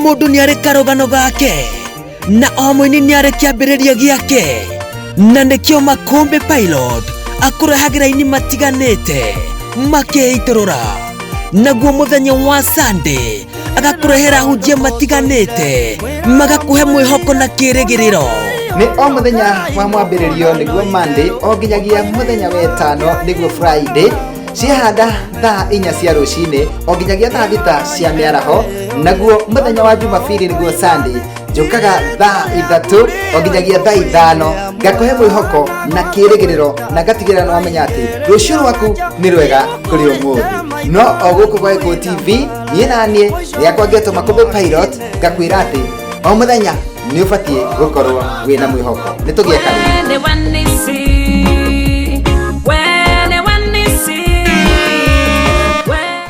Mũndũ nĩ arĩ karũgano gake na o mũini nĩ arĩ kĩambĩrĩria gĩake, na nĩkĩo Makũmbĩ Pilot akũrehagĩra aini matiganĩte makĩitũrũra. Naguo mũthenya wa Sunday agakũrehera ahunjia matiganĩte magakũhe mwĩhoko na kĩrĩgĩrĩro. Nĩ o mũthenya wa mwambĩrĩrio, nĩguo Monday, o nginyagia mũthenya wetano, nĩguo Friday, ciahanda thaa 4 cia rũcinĩ o nginyagia thaa 6 cia mĩaraho. Naguo mũthenya wa Jumabiri, nĩguo Sunday, njũkaga thaa 3 o nginyagia thaa 5, ngakũhe mwĩhoko na kĩrĩgĩrĩro na ngatigĩrĩra nĩ wamenya atĩ rũciũ rwaku nĩ rwega kũrĩ ũmũthĩ. No o gũkũ gwa Gĩkũyũ TV, niĩ na niĩ rĩakwa ngetwo Makũmbĩ Pilot, ngakwĩra atĩ o mũthenya nĩ ũbatiĩ gũkorwo wĩna mwĩhoko. Nĩ tũgĩe karĩma.